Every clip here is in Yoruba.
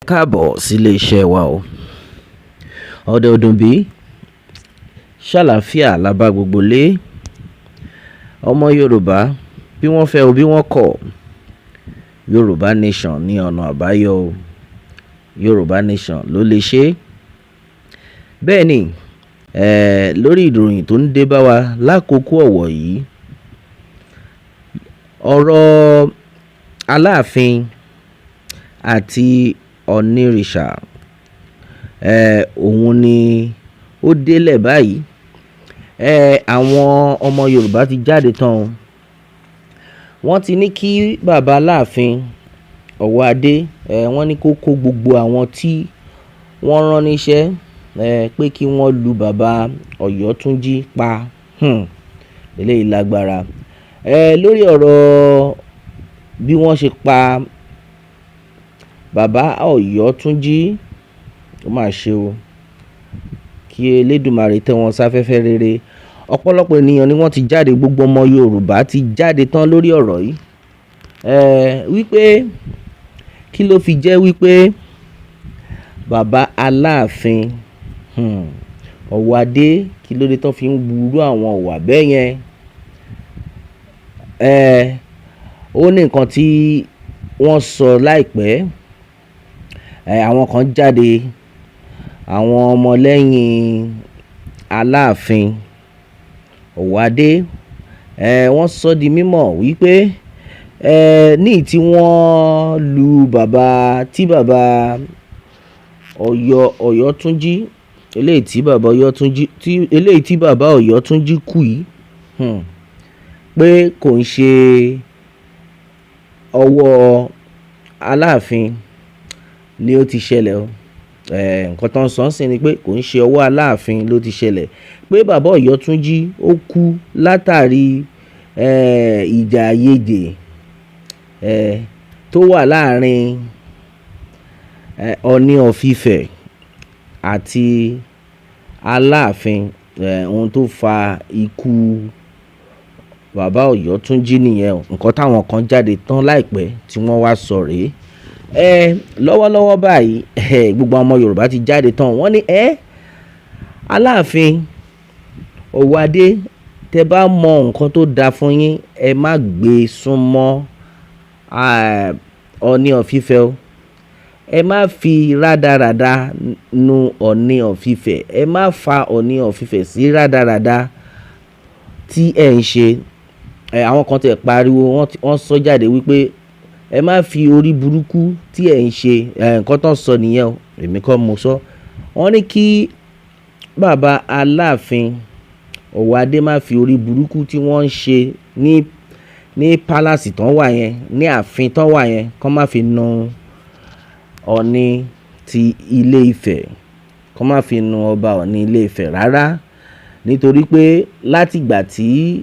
Káàbọ̀ sílé iṣẹ́ wa o. Ọ̀dẹ̀ ò dùn bí? Ṣàlàáfíà la bá gbogbo lé. Ọmọ Yorùbá, bí wọ́n fẹ́ o bí wọ́n kọ̀, Yorùbá Nation ní ọ̀nà àbáyọ o. Yorùbá Nation ló lè ṣe. Bẹ́ẹ̀ ni, lórí ìròyìn tó ń dé bá wa lákòókò ọ̀wọ̀ yìí, ọ̀rọ̀ Aláàfin àti Ọ̀nìrìṣà, òun ni ó délẹ̀ báyìí. Àwọn ọmọ Yorùbá ti jáde tán o. Wọ́n ti ní kí bàbá Aláàfin Ọ̀wọ́adé, wọ́n ní kó kó gbogbo àwọn tí wọ́n rán níṣẹ́, pé kí wọ́n lu bàbá Ọ̀yọ́túnjí pa. Eléyìí lágbára. Lórí ọ̀rọ̀ bí wọ́n ṣe pa bàbá Ọ̀yọ́túnjí, ó mà ṣe o. Kí Elédùmarè tẹ́ wọn sáfẹ́fẹ́ rere. Ọ̀pọ̀lọpọ̀ ènìyàn ni wọ́n ti jáde, gbogbo ọmọ Yorùbá ti jáde tán lórí ọ̀rọ̀ yìí. Wípé kí ló fi jẹ́ wípé bàbá Aláàfin, Ọ̀wọ́adé, kí ló dé tán fi ń wúru àwọn ìwà bẹ́ẹ̀ yẹn? Ó ní nǹkan tí wọ́n sọ láìpẹ́. Àwọn kan jáde, àwọn ọmọ lẹ́yìn Aláàfin Ọ̀wọ́adé, wọ́n sọ di mímọ̀ wípé, ní tí wọ́n lu bàbá, tí bàbá Ọ̀yọ́, Ọ̀yọ́túnjí, eléyìí tí bàbá Ọ̀yọ́túnjí, tí eléyìí tí bàbá Ọ̀yọ́túnjí kú yìí, pé kò ń ṣe ọwọ́ Aláàfin ni ó ti ṣẹlẹ̀ o. Nǹkan tó ń sọ sí ni pé kò ń ṣe ọwọ́ Aláàfin ló ti ṣẹlẹ̀. Pé bàbá Ọ̀yọ́túnjí ó kú látàrí, ìjà àìyedè, tó wà láàárín, Ọọ̀ni of Ifẹ̀ àti Aláàfin. Ohun tó fa ikú bàbá Ọ̀yọ́túnjí nìyẹn o. Nǹkan táwọn kan jáde tán láìpẹ́ tí wọ́n wá sọ rèé. Lọ́wọ́lọ́wọ́ báyìí, gbogbo ọmọ Yorùbá ti jáde tán. Wọ́n ní, Aláàfin Ọ̀wọ́adé, tẹ bá mọ nǹkan tó da fún yín, ẹ má gbé súnmọ́, Ọọ̀ni of Ifẹ̀ o. Ẹ má fi rádaràda nu Ọọ̀ni of Ifẹ̀. Ẹ má fa Ọọ̀ni of Ifẹ̀ sí rádaràda tí ẹ̀ ń ṣe. Àwọn kan tẹ̀ pariwo, wọ́n sọ jáde wípé ẹ má fi orí burúkú tí ẹ̀ ń ṣe, nǹkan tó ń sọ nìyẹn o. Èmi kọ́ mo sọ. Wọ́n ní kí bàbá Aláàfin Ọ̀wọ́adé má fi orí burúkú tí wọ́n ń ṣe ní palace tán wà yẹn, ní ààfin tán wà yẹn, kó má fi nu Ọọ̀ni ti ilé Ifẹ̀, kó má fi nu ọba Ọọ̀ni ilé Ifẹ̀ rárá. Nítorí pé láti ìgbà tí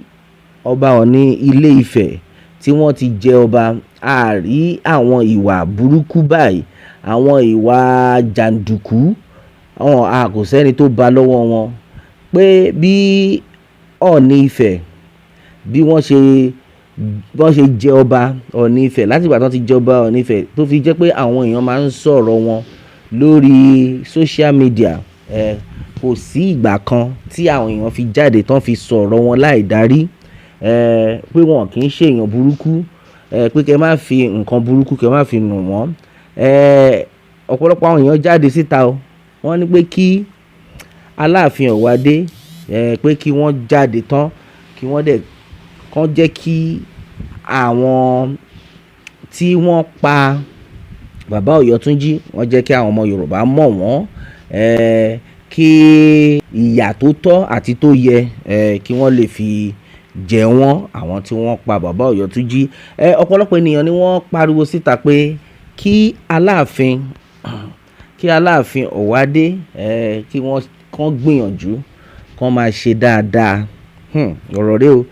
ọba Ọọ̀ni ilé Ifẹ̀ tí wọ́n ti jẹ ọba, a rí àwọn ìwà burúkú báyìí, àwọn ìwà jàndùkú, àwọn a kò sẹ́ni tó bá lọ́wọ́ wọn. Pé bí Ọọ̀ni Ifẹ̀, bí wọ́n ṣe, bí wọ́n ṣe jẹ ọba Ọọ̀ni Ifẹ̀, láti ìgbà tí wọ́n ti jẹ ọba Ọọ̀ni Ifẹ̀ tó fi jẹ́ pé àwọn èèyàn máa ń sọ̀rọ̀ wọn lórí social media. Kò sí ìgbà kan tí àwọn èèyàn fi jáde tán fi sọ̀rọ̀ wọn láì darí. Pé wọn kì í ṣe èèyàn burúkú, pé kí ẹ má fi nǹkan burúkú kí ẹ má fi nù wọ́n. Ọ̀pọ̀lọpọ̀ àwọn èèyàn jáde síta o. Wọ́n ní pé kí Aláàfin Ọ̀wọ́adé, pé kí wọ́n jáde tán, kí wọ́n dẹ̀, kàn jẹ́ kí àwọn tí wọ́n pa bàbá Ọ̀yọ́túnjí, wọ́n jẹ́ kí àwọn ọmọ Yorùbá mọ̀ wọ́n, kí ìyà tó tọ́ àti tó yẹ, kí wọ́n lè fi jẹ wọ́n, àwọn tí wọ́n pa bàbá Ọ̀yọ́túnjí. Ọ̀pọ̀lọpọ̀ ènìyàn ni wọ́n pariwo síta pé kí Aláàfin, kí Aláàfin Ọ̀wọ́adé, kí wọ́n kàn gbìyànjú, kàn máa ṣe dáadáa. Ọ̀rọ̀ rè o.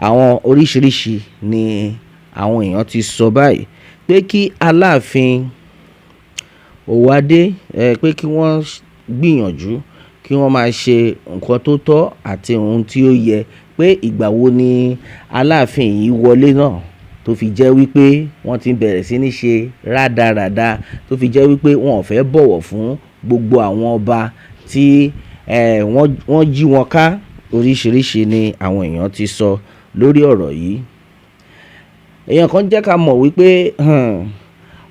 Àwọn oríṣìíríṣìí ni àwọn èèyàn ti sọ báyìí pé kí Aláàfin Ọ̀wọ́adé, pé kí wọ́n gbìyànjú, kí wọ́n máa ṣe nǹkan tó tọ́ àti ohun tí ó yẹ. Pé ìgbà wo ni Aláàfin yìí wọlé náà tó fi jẹ́ wípé wọ́n ti bẹ̀rẹ̀ sí ní ṣe rádaràda, tó fi jẹ́ wípé wọn ò fẹ́ bọ̀wọ̀ fún gbogbo àwọn ọba tí wọ́n jí wọn ká. Oríṣiríṣi ni àwọn èèyàn ti sọ lórí ọ̀rọ̀ yìí. Èèyàn kan jẹ́ ká mọ̀ wípé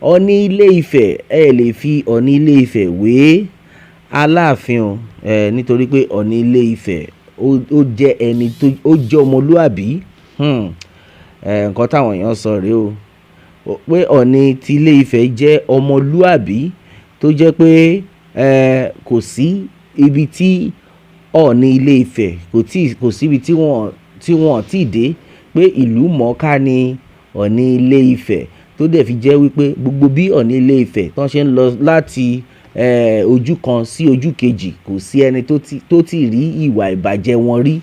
Ọọ̀ni Ilé Ifẹ̀, ẹ lè fi Ọọ̀ni Ilé Ifẹ̀ wé Aláàfin o, nítorí pé Ọọ̀ni Ilé Ifẹ̀ ó jẹ́ ẹni tó ó jẹ́ ọmọlúàbí. Nǹkan táwọn èèyàn sọ rèé o, pé Ọọ̀ni ti Ilé Ifẹ̀ jẹ́ ọmọlúàbí tó jẹ́ pé kò sí ibi tí Ọọ̀ni Ilé Ifẹ̀ kò tí kò sí ibi tí wọ́n tí dé, pé ìlú mọ̀ọ́ká ni Ọọ̀ni Ilé Ifẹ̀, tó dẹ̀ fi jẹ́ wípé gbogbo bí Ọọ̀ni Ilé Ifẹ̀ tó ṣe ń lọ láti ojú kan sí ojú kejì, kò sí ẹni tó ti rí ìwà ìbàjẹ́ wọn rí,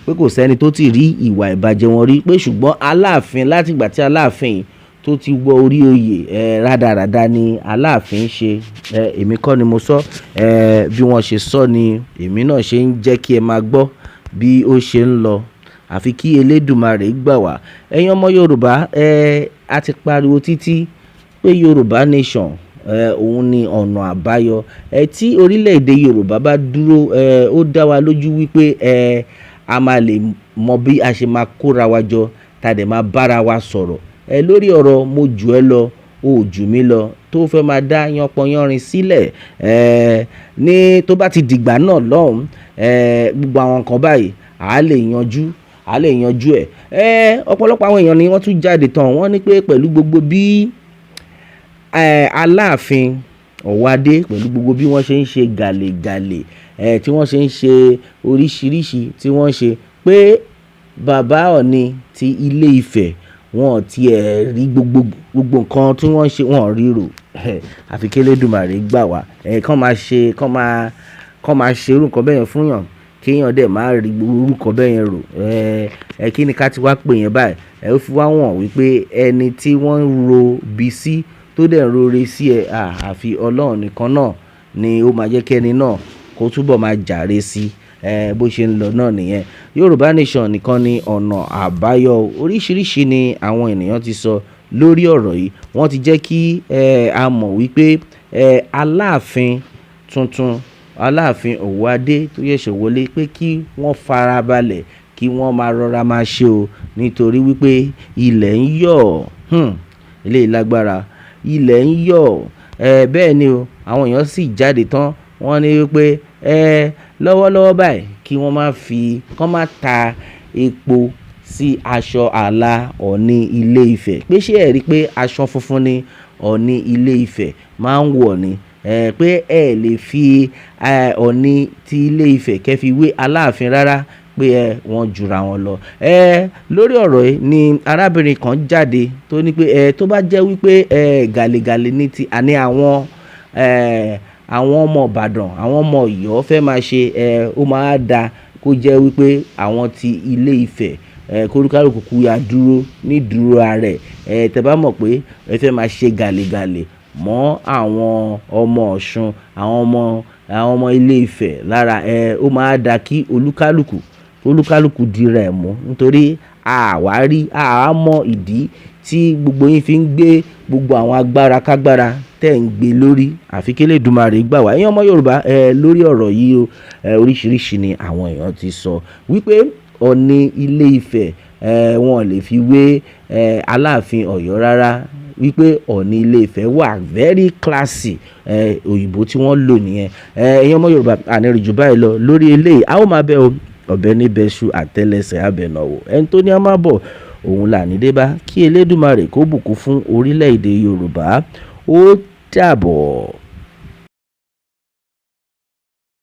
pé kò sẹ́ni tó ti rí ìwà ìbàjẹ́ wọn rí, pé ṣùgbọ́n Aláàfin, láti ìgbà tí Aláàfin tó ti wọ orí oyè, rádaràda ni Aláàfin ṣe. Èmi kọ́ ni mo sọ, bí wọ́n ṣe sọ ni èmi náà ṣe ń jẹ́ kí ẹ máa gbọ́ bí ó ṣe ń lọ. Àfi kí Elédùmarè gbà wá. Ẹ̀yin ọmọ Yorùbá, a ti pariwo títí pé Yorùbá Nation, òun ni ọ̀nà àbáyọ. Tí orílẹ̀-èdè Yorùbá bá dúró, ó dá wa lójú wípé a máa lè mọ bí a ṣe máa kóra wa jọ, tá dẹ̀ máa bára wa sọ̀rọ̀ lórí ọ̀rọ̀ mo jù ẹ́ lọ, o ò jù mí lọ tó fẹ́ máa dá yánpọnyánrin sílẹ̀. Ní tó bá ti dìgbà náà lọ́hùn, gbogbo àwọn nǹkan báyìí à lè yanjú ẹ̀. Ọ̀pọ̀lọpọ̀ àwọn èèyàn ni wọ́n tún jáde tán, wọ́n ní pé pẹ̀lú gbogbo bí Aláàfin Ọ̀wọ́adé, pẹ̀lú gbogbo bí wọ́n ṣe ń ṣe gàlégàlé, tí wọ́n ṣe ń ṣe oríṣiríṣi tí wọ́n ń ṣe, pé bàbá Ọọ̀ni ti Ilé Ifẹ̀, wọn ò tí ẹ̀ rí gbogbo gbogbo nǹkan tí wọ́n ń ṣe, wọ́n ò ríro. Àfi kí Elédùmarè gbà wá. Kán máa ṣe kán máa ṣe irú nǹkan bẹ́ẹ̀ yẹn fún èèyàn, kí èèyàn dẹ̀ máa rí gbogbo irú nǹkan bẹ́ẹ̀ yẹn rò. Kí ni ká ti wá pè yẹn báyìí? Ó fi wá wọ̀n wípé ẹni tí wọ́n ń ro bí sí tó dẹ̀ ń rore sí ẹ, àfi Ọlọ́run nìkan náà ni ó máa jẹ́ kí ẹni náà kó túbọ̀ máa jàre sí. Bó ṣe ń lọ náà nìyẹn. Yorùbá Nation nìkan ni ọ̀nà àbáyọ. Oríṣiríṣi ni àwọn ènìyàn ti sọ lórí ọ̀rọ̀ yìí. Wọ́n ti jẹ́ kí a mọ̀ wípé Aláàfin tuntun, Aláàfin Ọ̀wọ́adé tó ṣẹ̀ṣẹ̀ wọlé, pé kí wọ́n farabalẹ̀, kí wọ́n máa rọra máa ṣe o, nítorí wípé ilẹ̀ ń yọ̀. Eléyìí lágbára. Ilẹ̀ ń yọ̀. Bẹ́ẹ̀ ni o. Àwọn èèyàn sì jáde tán. Wọ́n ní wípé lọ́wọ́lọ́wọ́ báyìí, kí wọ́n má fi kán má ta epo sí aṣọ ààlà Ọọ̀ni Ilé Ifẹ̀. Pé ṣé ẹ rí pé aṣọ funfun ni Ọọ̀ni Ilé Ifẹ̀ máa ń wọ̀ ni? Pé ẹ lè fi Ọọ̀ni ti Ilé Ifẹ̀ kẹ́ fi wé Aláàfin rárá, pé wọ́n jura wọn lọ. Lórí ọ̀rọ̀ yìí ni arábìnrin kan jáde tó ní pé tó bá jẹ́ wípé gàlégàlé ní ti àní àwọn ọmọ Ìbàdàn, àwọn ọmọ Ọ̀yọ́ fẹ́ máa ṣe, ó máa da kó jẹ́ wípé àwọn ti Ilé Ifẹ̀, kólúkálùkù kú ya dúró ní dúró ara ẹ̀. Tẹ bá mọ̀ pé ẹ fẹ́ máa ṣe gàlégàlé mọ́ àwọn ọmọ Ọ̀ṣun, àwọn ọmọ Ilé Ifẹ̀ lára, ó máa da kí olúkálùkù di rẹ̀ mú, nítorí àwa rí a mọ ìdí tí gbogbo yín fi ń gbé gbogbo àwọn agbára kágbára tẹ̀ ń gbé lórí. Àfi kí Elédùmarè gbà wá. Ẹ̀yin ọmọ Yorùbá, lórí ọ̀rọ̀ yìí o, oríṣiríṣi ni àwọn èèyàn ti sọ wípé Ọọ̀ni Ilé Ifẹ̀, wọn lè fi wé Aláàfin Ọ̀yọ́ rárá, wípé Ọọ̀ni Ilé Ifẹ̀ wà very classy, òyìnbó tí wọ́n lò nìyẹn. Ẹ̀yin ọmọ Yorùbá, àní rí jù báyìí lọ lórí eléyìí. A ó máa bẹ̀ o, ọ̀bẹ níbẹ̀ ṣu àtẹ́lẹsẹ̀ abẹ̀nàwò, ẹni tó ní a máa bọ̀ òun là ní dé bá. Kí Elédùmarè kó bùkún fún orílẹ̀-èdè Yorùbá. Ó dàbọ̀.